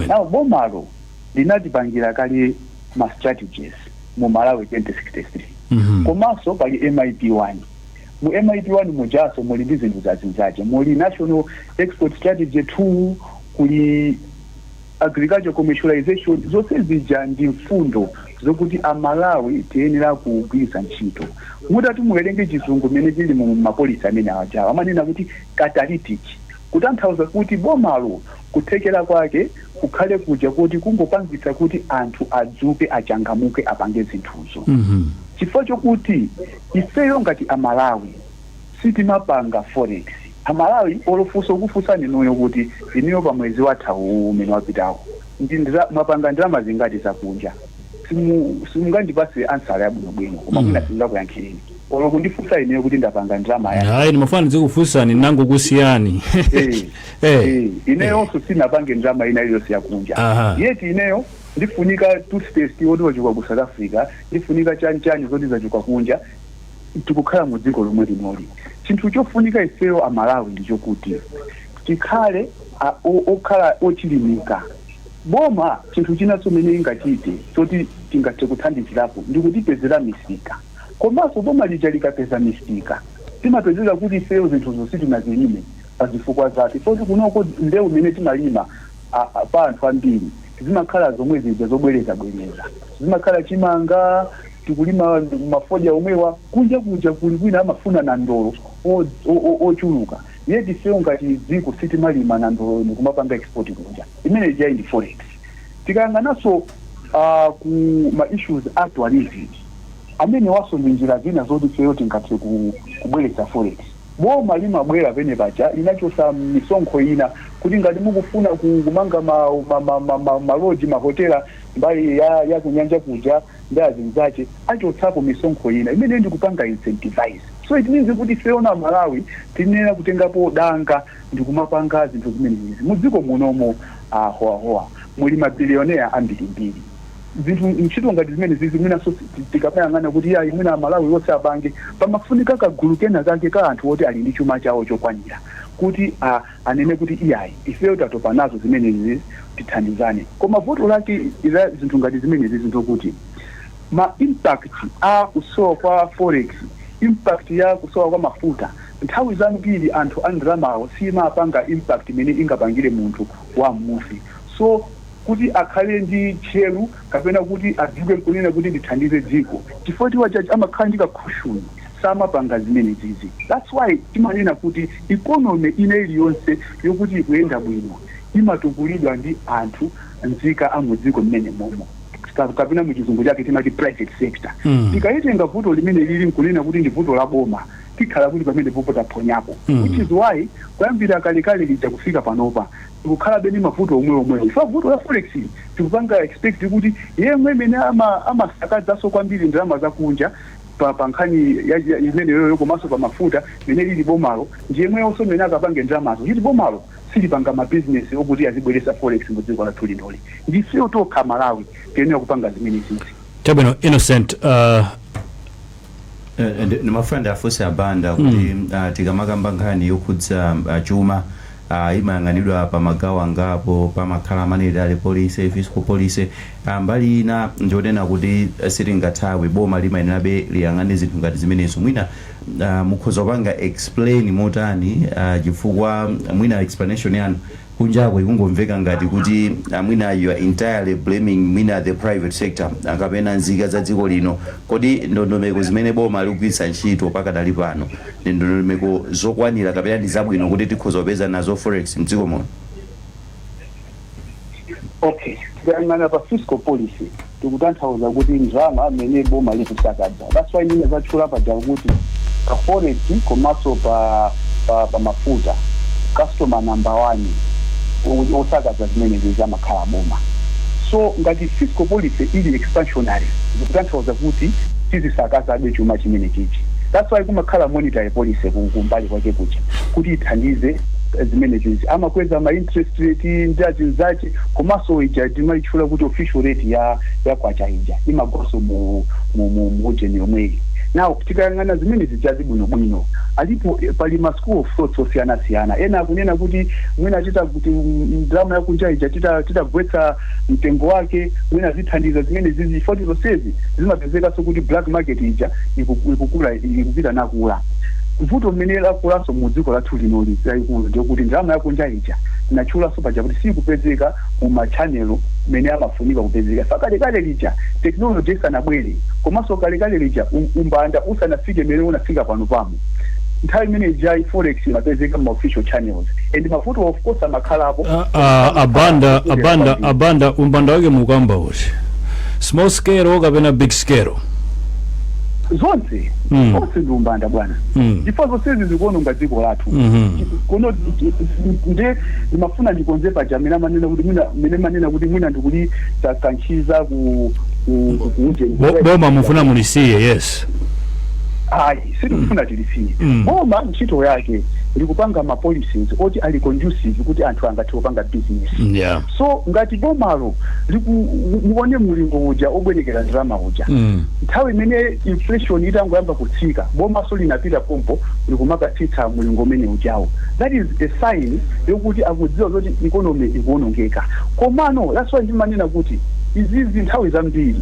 Now bomalo linatipangira kale ma strategies mu Malawi 2063. Komanso pali MIP 1. Mu MIP 1 mujaso muli ndi zinthu zazinzaje, muli National Export Strategy 2, kuli agriculture commercialization. Zonse zija ndi mfundo zokuti Amalawi tiyenera kugwiritsa ntchito. Mutati muwerenge Chizungu mmene chili mu ma policy amene awajawa, amanena kuti catalytic, kutanthauza kuti bomalo kuthekera kwake Kukhale kuja kuti kungopangitsa kuti anthu adzuke, achangamuke, apange zinthuzo, chifukwa chokuti ifeyo ngati Amalawi sitimapanga forex. Amalawi, olofunsa kufunsani inuyo kuti inuyo pa mwezi watha uwu umene wapitawo mwapanga ndalama zingati zakunja, simungandipase answer yabwinobwino, koma mwina singakuyankhireni olo kundifunsa ineyo kuti ndapanga ndalama ya Hayi, ndimafuna ndizikufunsani, nangokusiyani. Ineyonso sinapange ndalama ina iliyonse yakunja. Yet ineyo ndifunika toothpaste woti wachoka ku South Africa, ndifunika chani chani zoti zachoka kunja. Tikukhala mu dziko lomwe linoli. Chinthu chofunika ifeyo Amalawi ndichokuti tikhale okhala ochilimika. Boma, chinthu chinanso mene ingachite choti tingathe kuthandizirapo ndikutipezera misika. Komanso boma lija likapeza misika, timapezera kuti ifeyo zinthuzo sitinazilime pa zifukwa zake, poti kunoko mbewu imene timalima pa anthu ambiri zimakhala zomwe zija zobwereza bwereza, zimakhala chimanga, tikulima mafodya omwewa. Kunja kuja kuli kwina amafuna nandolo ochuluka, yet ifeyo ngati dziko sitimalima nandolo nikumapanga export kunja. Imene ija ndi forex. Tikayang'ananso ku ma issues a tourism, amene waso ndi njira zina zoti ifeyo tingathe kubweretsa forex. Boma limabwera pene paja linachosa misonkho ina kuti ngati mukufuna kumanga ma lodge, mahotela mbali ya kunyanja kuja ndi azinzache, achotsapo misonkho ina imene ndikupanga incentivize. So it means kuti ifeyo na Malawi tinena kutengapo danga ndikumapanga zinthu zimenezi mudziko munomo. Howahowa muli mabilionea ambirimbiri. Zinthu, ntchito ngati zimene zizi, mwinaso tikamayang'ana kuti yayi, mwina Amalawi onse apange, pamafunika kagulu kena kake ka anthu oti ali ndi chuma chawo chokwanira kuti anene kuti iyayi, ifeyo tatopa nazo zimenezi, tithandizane. Koma vuto lake la zinthu ngati zimenezi zinthu ma impact a kusowa kwa forex, impact ya kusowa kwa mafuta, nthawi zambiri anthu a ndalamawo simapanga impact imene ingapangire munthu wa m'musi. So kuti akhale ndi tcheru kapena kuti adzuke nkunena kuti ndithandize dziko, chifukwa tiwa chachi amakhala ndi kakhushuni, samapanga zimene zizi. That's why timanena kuti economy ina iliyonse yokuti ikuyenda bwino imatukulidwa ndi anthu, nzika a mudziko mmene momo, kapena muchizungu chake timati private sector. Tikayitenga vuto limene lili nkunena kuti ndi vuto la boma, tikhala kuti pamene popo taphonyapo, which is why kuyambira kalekale lija kufika panopa tikukhalabe ndi mavuto omwe omwewo. Ifa vuto la forex, tikupanga expect kuti yemwe imene amasakadzanso kwambiri ndalama zakunja pa nkhani imeneyoyo komanso pa mafuta imene lili bomalo, ndiyemweyonso imene akapange ndalamazo, chiti bomalo silipanga mabizinesi okuti azibweresa forex mu dziko lathu linoli. Ndifeyo tokha Malawi tiyenera kupanga zimene zizi. Chabwino, Innocent. Ndimafuna ndiafunse abanda kuti tikamakamba nkhani yokhudza chuma, imayang'anidwa pa magawo angapo. Pamakhala monetary policy, fiscal policy. Mbali ina ndionena kuti sitingathawe, boma limayenerabe liyang'ane zinthu ngati zimenezo. Mwina mukhoza kupanga explain motani, chifukwa mwina explanation yanu kunjako ikungomveka ngati kuti mwina you are entirely blaming mwina the private sector kapena nzika za dziko lino. Kodi ndondomeko zimene boma likugwiritsa ntchito pakadali pano ndi ndondomeko zokwanira kapena ndi zabwino kuti tikhoza kupeza nazo forex mdziko muno? Okay, tikayang'ana pa fiscal policy, tikutanthauza kuti ndalama amene boma likusakadza. That's why ndine zatchula paja kuti pa forex komanso pa mafuta, customer number one osakadza zimenezi zamakhala boma. So ngati fiscal policy ili expansionary, zikutanthauza kuti tizisakazabe chuma chimene chichi. That's why kumakhala monetary policy kumbali kwake kucha kuti ithandize zimene zizi. Amakweza ma interest rate ndi azinzache, komanso ija timayitchula kuti official rate ya kwacha ija imagwaso mu ujeni yomweyi. Now tikayang'ana zimene zijazi bwinobwino, alipo pali ma school of thoughts osiyanasiyana. Ena akunena kuti mwina tita kuti ndalama yakunja ija titagwetsa mtengo wake, mwina zithandiza zimene zizi, foti zonsezi zimapezekanso kuti black market ija ikukula, ikupita nakula. Vuto mmene lakulanso mu dziko lathu linoli lalikulu ndikuti ndalama yakunja ija tinatchulanso paja kuti sikupezeka mu ma channel mmene amafunika kupezeka. Fa kalekale lija technology isanabwere, komanso kalekale lija umbanda usanafike mmene unafika pano pamo. Nthawi imene ija forex imapezeka ma official channels and mavuto of course amakhalapo. Abanda, Abanda, Abanda, umbanda wake mukamba uti small scale kapena big scale? Zonse. Zonse ndi umbanda, bwana. Chifukwa zonsezi zikuononga dziko lathu. Kuno nde ndimafuna ndikonze paja amene amanena kuti mwina, mene manena kuti mwina ndikuti takankhiza ku Boma mufuna mulisiye, yes? Ayi, sitikufuna tilisiye. Boma ntchito yake likupanga ma policies oti ali conducive kuti anthu angathe kupanga business. So ngati bomalo muone mulingo uja obwerekera ndalama uja, nthawi imene inflation itangoyamba kutsika, bomaso linapita pompo likumakatsitsa mulingo umene ujawo. That is a sign yokuti akudziwa zoti economy ikuonongeka. Komano that's why ndimanena kuti izizi nthawi zambiri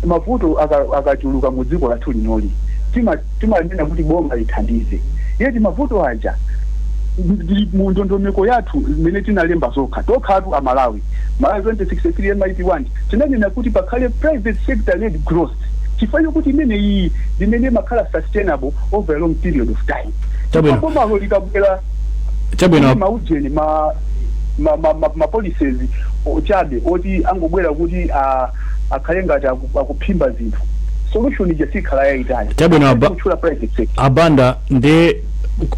mavuto akachuluka mu dziko lathu linoli, timanena kuti boma lithandize, yeti mavuto aja mu ndondomeko yathu imene tinalemba zokha tokhatu amalawi, Malawi 2063 MIP 1, tinanena kuti pakhale private sector led growth, chifukwa chokuti imene iyi limene imakhala sustainable over a long period of time. Chabwino. Bomalo likabwera maujeni ma policies chabe oti angobwera kuti akhale ngati akuphimba zinthu, solution ija sikhala yayitali. Chabwino, Kutchula private sector. Abanda, ndi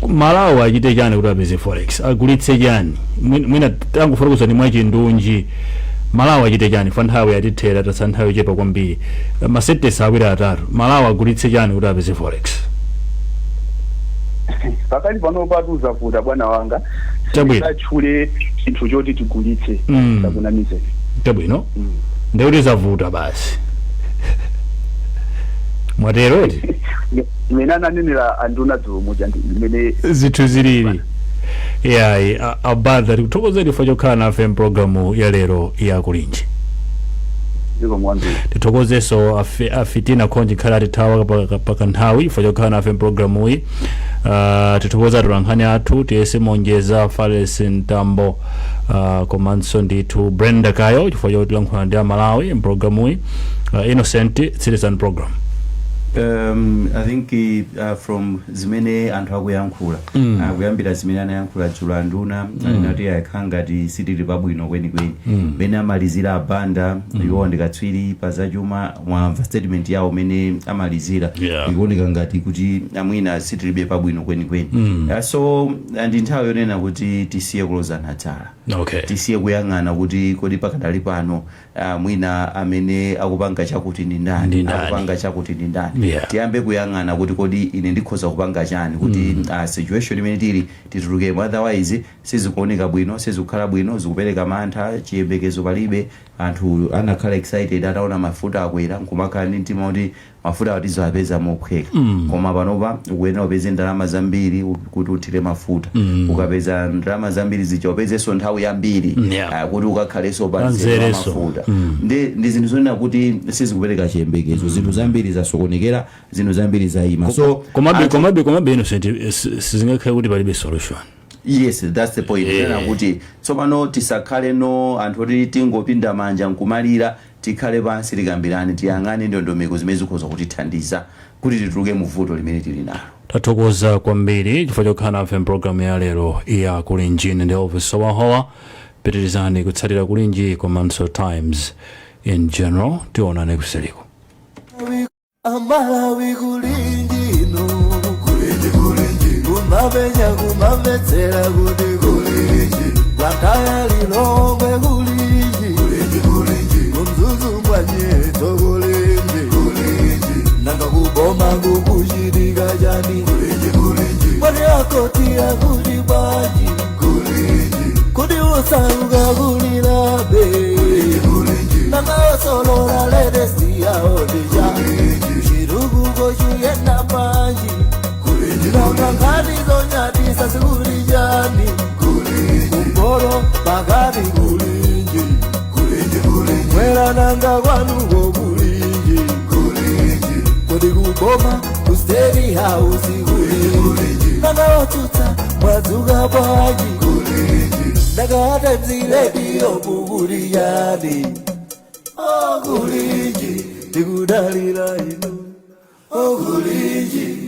Malawi achite chani kuti apeze forex? Agulitse chani? Mwina tangofotokozani mwachindunji, Malawi achite chani? Fa nthawi yatithera, tatsa nthawi yochepa kwambiri, ma sentence awiri atatu. Malawi agulitse chani kuti apeze forex? Pakali pano patuzavuta, bwana wanga. Chabwino. Sitchule chinthu choti tigulitse. Sakunamize. Chabwino, ndikuti zavuta basi, mwatero eti? Imene ananenera anduna dzulo muja ndi imene zinthu zilili. Yayi, Abanda, tikuthokozeni chifukwa chokhala nafe mpulogalamu ya lero ya Kulinji. Zikomo kwambiri. Tithokozenso afitina khonji khala atithawa pakanthawi chifukwa chokhala nafe mpulogalamuyi. Tithokoza atolankhani athu Tiyese Monjeza, Fales Mtambo, komanso ndithu Brenda Kayo chifukwa chotilankhula ndi amalawi mpulogalamuyi. Innocent, tsirizani program. I think from zimene anthu akuyankhula, kuyambira zimene anayankhula dzulo anduna, anati ayakhala ngati sitili pabwino kwenikweni. Mene amalizira Abanda, iwo ndi katswiri pa zachuma, mwamva statement yawo mene amalizira, ikuoneka ngati kuti amwina sitilibe pabwino kwenikweni. So ndi nthawi yonena kuti tisiye kulozana dzala, tisiye kuyang'ana kuti kodi pakadali pano mwina amene akupanga chakuti ndi Ndi ndani, ndani. akupanga chakuti ndi ndani. Tiyambe kuyang'ana kuti kodi ine ndikhoza kupanga chani kuti situation imene tili titulukemo. Otherwise sizikuoneka bwino, sizikukhala bwino, zikupereka mantha, chiyembekezo palibe. Anthu anakhala excited ataona mafuta akwera, nkumakhala ndi mtima kuti mafuta atizapeza mophweka, koma panopa ukuyenera upeze ndalama zambiri kuti uthire mafuta. Ukapeza ndalama zambiri zija, upezenso nthawi yambiri kuti ukakhalenso pa mzere wa Panzereso. mafuta. Ndi zinthu zonena kuti sizikupereka chiyembekezo. Zinthu zambiri zasokonekera, zinthu zambiri zayima, so Komabe komabe Innocent, sizingakhale kuti palibe solution. Yes, that's the point. Yeah. Kuti tsopano tisakhale no anthu oti tingopinda manja nkumalira. Tikhale pansi, tikambirane, tiyang'ane ndondomeko zimene zikhoza kutithandiza kuti tituluke mu vuto limene tili nalo. Tathokoza kwambiri chifukwa chokhala nafe mpulogalamu ya lero ya Kulinji. Ndi Elvis Howahowa. Pitirizani kutsatira Kulinji komanso Times in general. Tionane kuseliko. Amalawi, kulinji no kulinji, kulinji kumapenya kumamvetsera kuti kulinji, Blantyre, Lilongwe, kulinji, kulinji, kulinji kuMzuzu, mwanyeto, kulinji, kulinji nanga kuboma kukuchitika chani? Kulinji, kulinji mwati akoti akuti bwanji? Kulinji kuti usauka kulilabe, nanga osolola latest yawo ndija, chitukuko chiyenda bwanji? Nanga nkhani zonyadisa zikuli chani? Kumporo pakati, kulinji, mwera nanga kwanuko kulinji? Kodi kuboma ku State House kulinji? Nanga otsutsa mwadzuka bwanji? Nanga Times Radio mukuli chani? Okulinji, tikudalira inu, okulinji.